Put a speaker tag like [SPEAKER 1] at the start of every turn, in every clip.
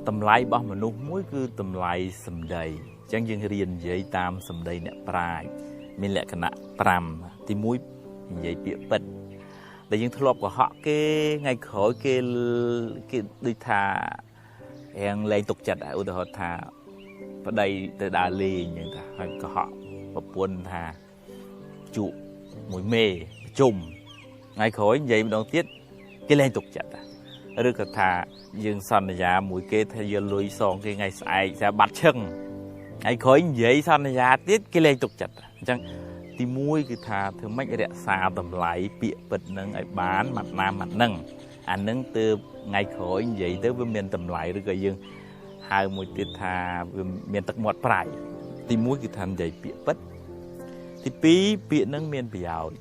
[SPEAKER 1] តម្លៃរបស់មនុស្សមួយគឺតម្លៃសម្ដីអញ្ចឹងយើងរៀននិយាយតាមសម្ដីអ្នកប្រាជ្ញមានលក្ខណៈ5ទី1និយាយពាក្យពិតដែលយើងធ្លាប់កុហកគេថ្ងៃក្រោយគេគេដូចថារាងលែងទុកចិត្តឧទាហរណ៍ថាប្តីទៅដើរលេងអញ្ចឹងថាហើយកុហកប្រពន្ធថាជក់មួយមេប្រជុំថ្ងៃក្រោយនិយាយម្ដងទៀតគេលែងទុកចិត្តឬក៏ថាយើងសន្យាមួយគេថាយកលុយសងគេថ្ងៃស្អែកថាបាត់ឈឹងថ្ងៃក្រោយនិយាយសន្យាទៀតគេលែងទុកចិត្តអញ្ចឹងទី1គឺថាធ្វើម៉េចរក្សាតម្លៃពាក្យពិតនឹងឲ្យបានម៉ាត់ណាម៉ាត់នឹងអានឹងទើបថ្ងៃក្រោយនិយាយទៅវាមានតម្លៃឬក៏យើងហៅមួយទៀតថាវាមានទឹកមាត់ប្រៃទី1គឺថានិយាយពាក្យពិតទី2ពាក្យនឹងមានប្រយោជន៍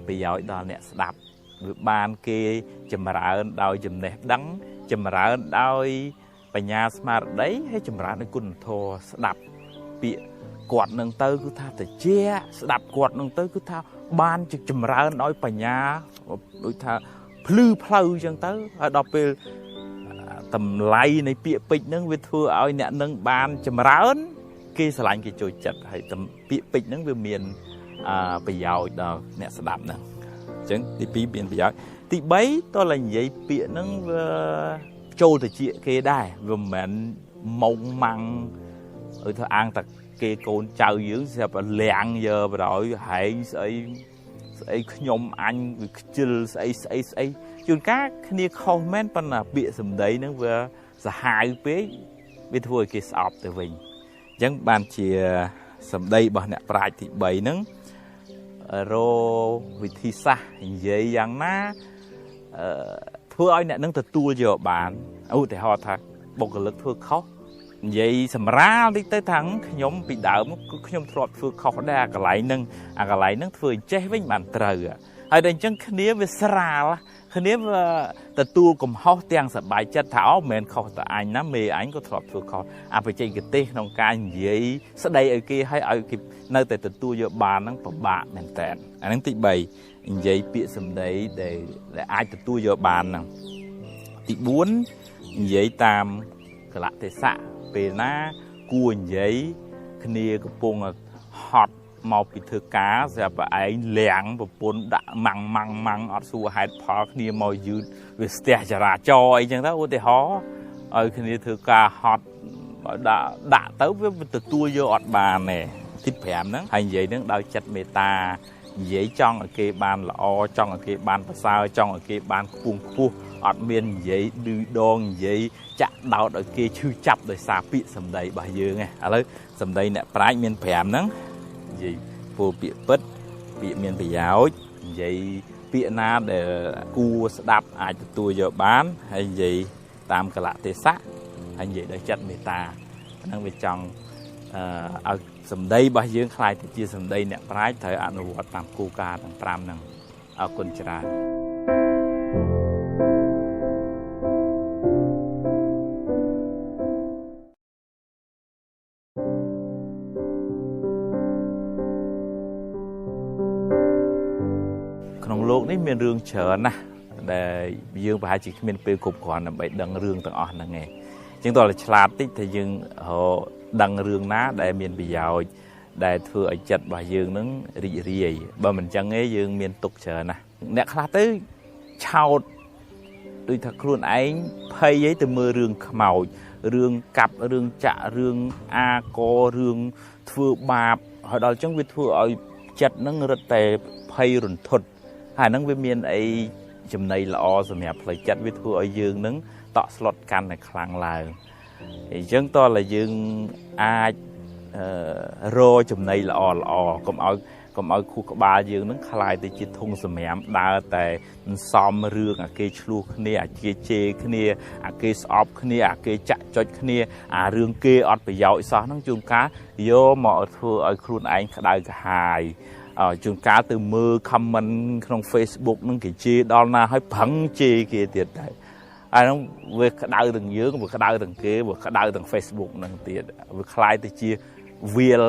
[SPEAKER 1] ប្រយោជន៍ដល់អ្នកស្ដាប់វាបានគេចម្រើនដោយចំណេះដឹងចម្រើនដោយបញ្ញាស្មារតីហើយចម្រើនដោយគុណធម៌ស្ដាប់ពាក្យគាត់នឹងទៅគឺថាតិចស្ដាប់គាត់នឹងទៅគឺថាបានចម្រើនដោយបញ្ញាដូចថាភ្លឺផ្លូវអញ្ចឹងទៅហើយដល់ពេលតម្លៃនៃពាក្យពេចន៍ហ្នឹងវាធ្វើឲ្យអ្នកនឹងបានចម្រើនគេស្រឡាញ់គេចូលចិត្តហើយពាក្យពេចន៍ហ្នឹងវាមានប្រយោជន៍ដល់អ្នកស្ដាប់ហ្នឹងអញ្ចឹងទី2មានប្រយោជន៍ទី3តើនិយាយពាក្យហ្នឹងវាចូលទៅជាគេដែរវាមិនមែនម៉ងម៉ាំងឲ្យធ្វើអាងតែគេកូនចៅយើងស្រាប់តែលាំងយកបណ្ដោយហែងស្អីស្អីខ្ញុំអញវាខ្ជិលស្អីស្អីស្អីជួនកាលគ្នាខុសមែនប៉ុន្តែពាក្យសម្ដីហ្នឹងវាសាហាវពេកវាធ្វើឲ្យគេស្អប់ទៅវិញអញ្ចឹងបានជាសម្ដីរបស់អ្នកប្រាជ្ញទី3ហ្នឹងរកវិធីសាស្ត្រនិយាយយ៉ាងណាធ្វើឲ្យអ្នកនឹងទទួលយកបានឧទាហរណ៍ថាបុគ្គលិកធ្វើខុសនិយាយសម្រាលតិចទៅថាខ្ញុំពីដើមគឺខ្ញុំធ្លាប់ធ្វើខុសដែរអាកន្លែងហ្នឹងអាកន្លែងហ្នឹងធ្វើអញ្ចេះវិញបានត្រូវហើយដល់អញ្ចឹងគ្នាវាស្រាលគ្នាវាទទួលកំហុសទាំងសប្បាយចិត្តថាអូមិនមែនខុសតែអញណាមេអញក៏ធ្លាប់ធ្វើខុសអបច្ចេកទេសក្នុងការនិយាយស្ដីឲ្យគេឲ្យឲ្យគេនៅតែទទួលយកបានហ្នឹងពិបាកមែនតើអាហ្នឹងទី3និយាយពាក្យសម្ដីដែលអាចទទួលយកបានហ្នឹងទី4និយាយតាមកលៈទេសៈពេលណាគួរនិយាយគ្នាកំពុងហត់មកពីធ្វើការស្រាប់តែឯងលាំងប្រពន្ធដាក់ម៉ាំងម៉ាំងម៉ាំងអត់សួរហេតុផលគ្នាមកយឺតវាស្ទះចរាចរណ៍អីចឹងទៅឧទាហរណ៍ឲ្យគ្នាធ្វើការហត់ដាក់ទៅវាទទួលយកអត់បានទេទី5ហ្នឹងហើយនិយាយហ្នឹងដោយចិត្តមេត្តានិយាយចង់ឲ្យគេបានល្អចង់ឲ្យគេបានប្រសើរចង់ឲ្យគេបានខ្ពង់ខ្ពស់អត់មាននិយាយឌឺដងនិយាយចាក់ដោតឲ្យគេឈឺចាប់ដោយសារពាក្យសម្ដីរបស់យើងឯងឥឡូវសម្ដីអ្នកប្រាជ្ញមាន5ហ្នឹងនិយាយពោលពាក្យពិតពាក្យមានប្រយោជន៍និយាយពាក្យណាដែលគួរស្ដាប់អាចទទួលយកបានហើយនិយាយតាមកលៈទេសៈហើយនិយាយដោយចិត្តមេត្តាហ្នឹងវាចង់ឲ្យសម្ដីរបស់យើងក្លាយទៅជាសម្ដីអ្នកប្រាជ្ញត្រូវអនុវត្តតាមគោលការណ៍ទាំង5ហ្នឹងអរគុណច្រើនក្នុងលោកនេះមានរឿងច្រើនណាស់ដែលយើងប្រហែលជាគ្មានពេលគ្រប់គ្រាន់ដើម្បីដឹងរឿងទាំងអស់ហ្នឹងឯងអញ្ចឹងតើឆ្លាតតិចថាយើងរកដឹងរឿងណាដែលមានប្រយោជន៍ដែលធ្វើឲ្យចិត្តរបស់យើងនឹងរីករាយបើមិនអញ្ចឹងទេយើងមានទុក្ខច្រើនណាស់អ្នកខ្លះទៅឆោតដូចថាខ្លួនឯងភ័យអីទៅមើលរឿងខ្មោចរឿងកាប់រឿងចាក់រឿងអាករឿងធ្វើបាបហើយដល់អញ្ចឹងវាធ្វើឲ្យចិត្តនឹងរឹតតែភ័យរន្ធត់ហើយហ្នឹងវាមានអីចំណៃល្អសម្រាប់ផ្លូវចិត្តវាធ្វើឲ្យយើងនឹងតក់ស្លុតកាន់តែខ្លាំងឡើងអញ្ចឹងតើតែយើងអាចរកចំណៃល្អល្អកុំឲ្យខួរក្បាលយើងនឹងคล้ายទៅជាធុងសម្រាមដើរតែសំរឿងអាគេឆ្លោះគ្នាអាគេជេរគ្នាអាគេស្អប់គ្នាអាគេចាក់ចុចគ្នាអារឿងគេអត់ប្រយោជន៍សោះហ្នឹងជួនកាលយកមកធ្វើឲ្យខ្លួនឯងក្តៅក្រហាយជួនកាលទៅមើល comment ក្នុង Facebook ហ្នឹងគេជេរដល់ណាហើយប្រឹងជេរគេទៀតដែរអាហ្នឹងវាក្តៅទាំងយើងវាក្តៅទាំងគេវាក្តៅទាំង Facebook ហ្នឹងទៀតវាคล้ายទៅជាវាល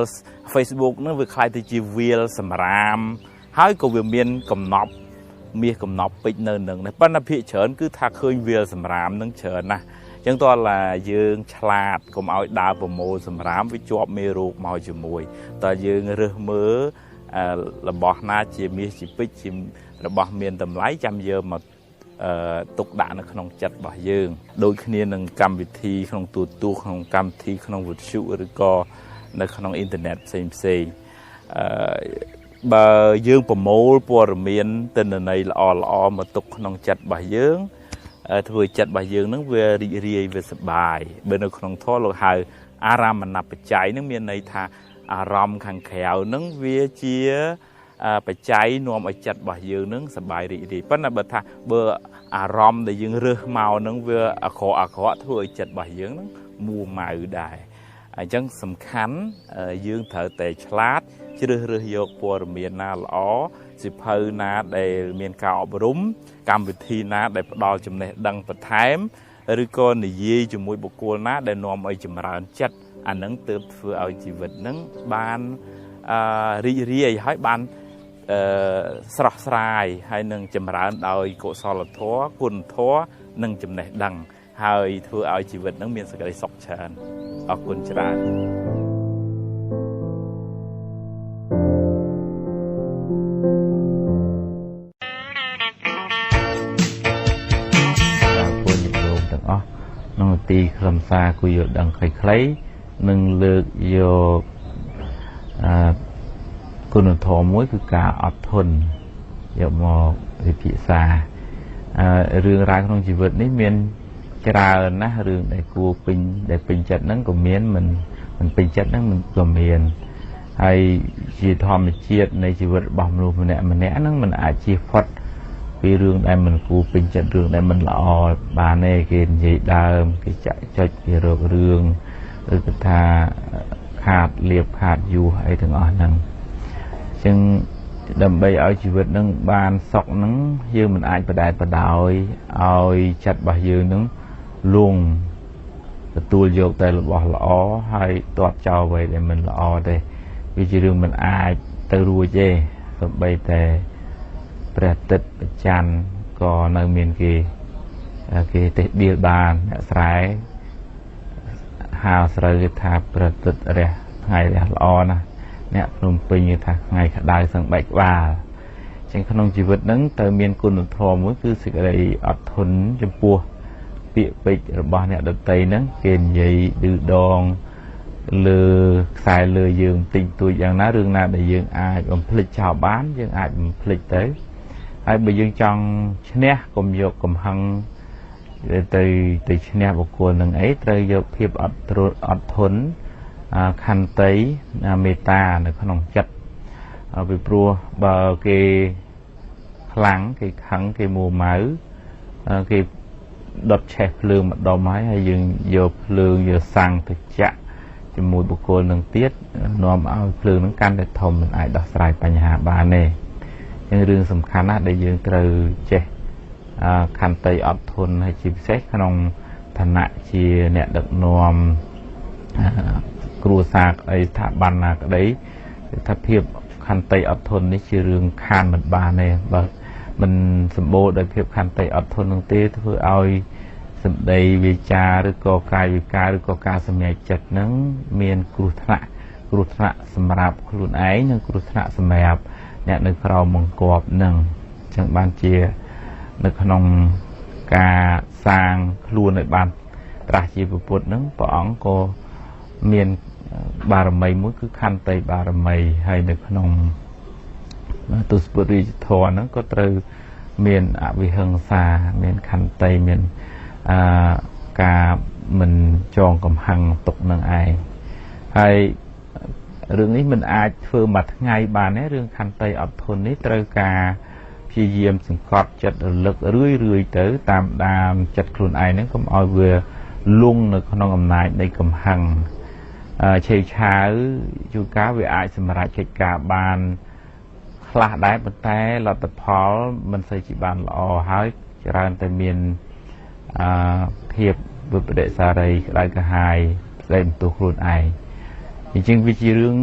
[SPEAKER 1] Facebook ហ្នឹងវាคล้ายទៅជាវាលសម្រាមហើយក៏វាមានកំណប់មាសកំណប់ពេជ្រនៅនឹងដែរប៉ុន្តែភាគច្រើនគឺថាឃើញវាលសម្រាមហ្នឹងច្រើនណាស់ ចឹងតើឡាយើងឆ្លាតកុំឲ្យដើរប្រមូលសម្រាមវាជាប់មេរោគមកជាមួយតើយើងរើសមើលរបស់ណាជាមាសជាពេជ្រជារបស់មានតម្លៃចាំយកមកទុកដាក់នៅក្នុងចិត្តរបស់យើងដូចគ្នានឹងកម្មវិធីក្នុងទូរទស្សន៍ក្នុងកម្មវិធីក្នុងវិទ្យុឬក៏នៅក្នុងអ៊ីនធឺណិតផ្សេងផ្សេងបើយើងប្រមូលព័ត៌មានទិន្នន័យល្អល្អមកទុកក្នុងចិត្តរបស់យើងធ្វើចិត្តរបស់យើងនឹងវារីករាយវាសប្បាយបើនៅក្នុងធម៌លោកហៅអារម្មណបច្ច័យនឹងមានន័យថាអារម្មណ៍ខាងក្រៅនឹងវាជាបច្ច័យនាំឲ្យចិត្តរបស់យើងនឹងសប្បាយរីករាយប៉ុន្តែបើថាបើអារម្មណ៍ដែលយើងរើសមកនឹងវាអាក្រក់អាក្រក់ធ្វើឲ្យចិត្តរបស់យើងនឹងមួម៉ៅដែរអញ្ចឹងសំខាន់យើងត្រូវតែឆ្លាតជ្រើសរើសយកព័ត៌មានណាល្អសិភៅណាដែលមានការអប់រំកម្មវិធីណាដែលផ្ដល់ចំណេះដឹងបន្ថែមឬក៏និយាយជាមួយបុគ្គលណាដែលនាំឲ្យចម្រើនចិត្តអានឹងទើបធ្វើឲ្យជីវិតនឹងបានរីករាយហើយបានស្រស់ស្រាយហើយនឹងចម្រើនដោយកុសលធម៌គុណធម៌និងចំណេះដឹងហើយធ្វើឲ្យជីវិតនឹងមានសេចក្តីសុខច្រើនអរគុណច្រើនពលញាតិញោមទាំងអស់ក្នុងទីខ្លឹមសារគួរយល់ដឹងខ្លីៗនឹងលើកយកគុណធម៌មួយគឺការអត់ធន់យកមកវិភាសារឿងរ៉ាវក្នុងជីវិតនេះមានច្រើនណាស់រឿងដែលគួរពេញដែលពេញចិត្តហ្នឹងក៏មានមិនពេញចិត្តហ្នឹងមិនក៏មានហើយជាធម្មជាតិនៃជីវិតរបស់មនុស្សម្នាក់ម្នាក់ហ្នឹងមិនអាចជៀសផុតពីរឿងដែលមិនគួរពេញចិត្តរឿងដែលមិនល្អបានទេគេនិយាយដើមគេចាក់ចុចគេរករឿងឬក៏ថាខាតលៀបខាតយោះអីទាំងអស់ហ្នឹងអញ្ចឹងដើម្បីឲ្យជីវិតនឹងបានសុខហ្នឹងយើងមិនអាចបដែតបដោយឲ្យចិត្តរបស់យើងហ្នឹងលងទទួលយកតែរបស់ល្អហើយទាត់ចោលអ្វីដែលមិនល្អទេវាជារឿងមិនអាចទៅរួចទេសូម្បីតែព្រះអាទិត្យព្រះច័ន្ទក៏នៅមានគេទេដៀលបានអ្នកស្រែហាលស្រូវគេថាព្រះអាទិត្យរះថ្ងៃរះល្អណាស់អ្នកភ្នំពេញគេថាថ្ងៃក្តៅសឹងបែកក្បាលចឹងក្នុងជីវិតហ្នឹងត្រូវមានគុណធម៌មួយគឺសេចក្តីអត់ធន់ចំពោះពាក្យពេចន៍របស់អ្នកដទៃហ្នឹងគេនិយាយឌឺដងលើខ្សែលើយើងតិចតួចយ៉ាងណារឿងណាដែលយើងអាចបំភ្លេចចោលបានយើងអាចបំភ្លេចទៅហើយបើយើងចង់ឈ្នះកុំយកកំហឹងទៅឈ្នះបុគ្គលនឹងអីត្រូវយកភាពអត់ធន់ខន្តីមេត្តានៅក្នុងចិត្តពីព្រោះបើគេខ្លាំងគេខឹងគេមួម៉ៅគេដុតឆេះភ្លើងម្ដុំហើយយើងយកភ្លើងយកសាំងទៅចាក់ជាមួយបុគ្គលនឹងទៀតនាំឲ្យភ្លើងនឹងកាន់តែធំមិនអាចដោះស្រាយបញ្ហាបានទេអញ្ចឹងរឿងសំខាន់ណាស់ដែលយើងត្រូវចេះខន្តីអត់ធន់ហើយជាពិសេសក្នុងឋានៈជាអ្នកដឹកនាំគ្រួសារក្តីស្ថាប័នណាក្តីថាភាពខន្តីអត់ធន់នេះជារឿងខានមិនបានទេបើមិនសម្បូរដោយភាពខន្តីអត់ធន់នឹងទេធ្វើឲ្យសម្ដីវាចាឬក៏កាយវិការឬក៏ការសម្រេចចិត្តនឹងមានគ្រោះថ្នាក់គ្រោះថ្នាក់សម្រាប់ខ្លួនឯងនិងគ្រោះថ្នាក់សម្រាប់អ្នកនៅក្រោមបង្គាប់នឹងអញ្ចឹងបានជានៅក្នុងការសាងខ្លួនឲ្យបានត្រាស់ជាពុទ្ធនឹងព្រះអង្គក៏មានបារមីមួយគឺខន្តីបារមីហើយនៅក្នុងទសពុទ្ធរាជធម៌ហ្នឹងក៏ត្រូវមានអវិហិង្សាមានខន្តីមានការមិនចងកំហឹងទុកនឹងឯងហើយរឿងនេះមិនអាចធ្វើមួយថ្ងៃបានទេរឿងខន្តីអត់ធន់នេះត្រូវការព្យាយាមសង្កត់ចិត្តរលឹករឿយរឿយទៅតាមដានចិត្តខ្លួនឯងហ្នឹងកុំឲ្យវាលងនៅក្នុងអំណាចនៃកំហឹងឆេវឆាវជួនកាលវាអាចសម្រេចកិច្ចការបានខ្លះដែរប៉ុន្តែលទ្ធផលមិនសូវជាបានល្អហើយច្រើនតែមានភាពវិបដិសារីក្តៅក្រហាយស្ដីបន្ទោសខ្លួនឯងអញ្ចឹងវាជារឿង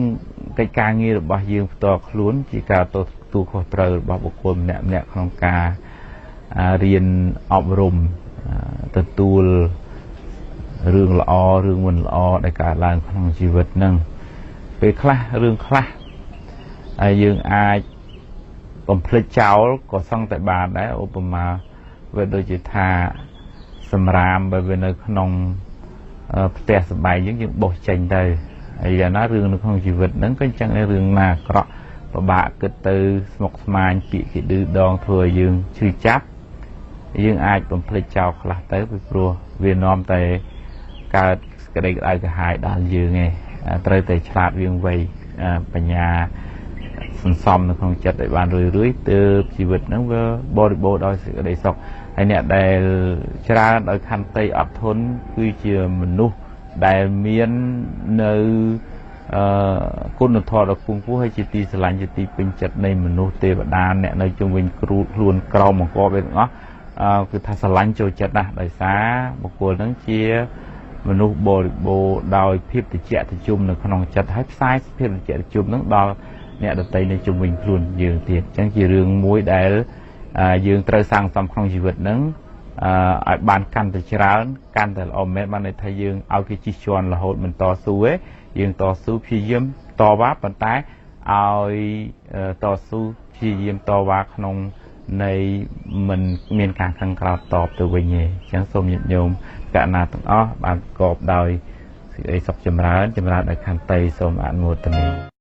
[SPEAKER 1] កិច្ចការងាររបស់យើងផ្ទាល់ខ្លួនជាការទទួលខុសត្រូវរបស់បុគ្គលម្នាក់ម្នាក់ក្នុងការរៀនអប់រំទទួល រឿងល្អរឿងមិនល្អដែលកើតឡើងក្នុងជីវិតហ្នឹងពេលខ្លះរឿងខ្លះហើយយើងអាចបំភ្លេចចោលក៏សឹងតែបានដែរឧបមាវាដូចជាថាសម្រាមបើវានៅក្នុងផ្ទះសម្បែងយើងបោះចេញទៅហើយយ៉ាងណារឿងនៅក្នុងជីវិតហ្នឹងក៏អញ្ចឹងដែររឿងណាអាក្រក់ពិបាកគិតទៅស្មុគស្មាញពាក្យគេឌឺដងធ្វើឲ្យយើងឈឺចាប់យើងអាចបំភ្លេចចោលខ្លះទៅពីព្រោះវានាំតែកើតក្តីក្តៅក្រហាយដល់យើងឯងត្រូវតែឆ្លាតវាងវៃបញ្ញាសន្សំនៅក្នុងចិត្តឲ្យបានរឿយរឿយទើបជីវិតហ្នឹងវាបរិបូរណ៍ដោយសេចក្តីសុខហើយអ្នកដែលច្រើនដោយខន្តីអត់ធន់គឺជាមនុស្សដែលមាននៅគុណធម៌ដ៏ខ្ពង់ខ្ពស់ហើយជាទីស្រឡាញ់ជាទីពេញចិត្តនៃមនុស្សទេវតាអ្នកនៅជុំវិញគ្រូខ្លួនក្រមបង្កប់ឯទាំងអស់គឺថាស្រឡាញ់ចូលចិត្តណាស់ដោយសារបុគ្គលហ្នឹងជាមនុស្សបរិបូរណ៍ដោយភាពត្រជាក់ត្រជុំនៅក្នុងចិត្តហើយផ្សាយភាពត្រជាក់ត្រជុំហ្នឹងដល់អ្នកដទៃនៅជុំវិញខ្លួនយើងទៀតអញ្ចឹងជារឿងមួយដែលយើងត្រូវសាងសំក្នុងជីវិតហ្នឹងឲ្យបានកាន់តែច្រើនកាន់តែល្អមែនបានន័យថាយើងឲ្យគេជិះជាន់រហូតមិនតស៊ូទេយើងតស៊ូព្យាយាមតវ៉ាប៉ុន្តែឲ្យតស៊ូព្យាយាមតវ៉ាក្នុងនៃមិនមានការខឹងក្រោធតបទៅវិញទេអញ្ចឹងសូមញាតិញោមកណាទាំងអស់បានប្រកបដោយសេចក្តីសុខចម្រើនចម្រើនដោយខន្តីសូមអនុមោទនា។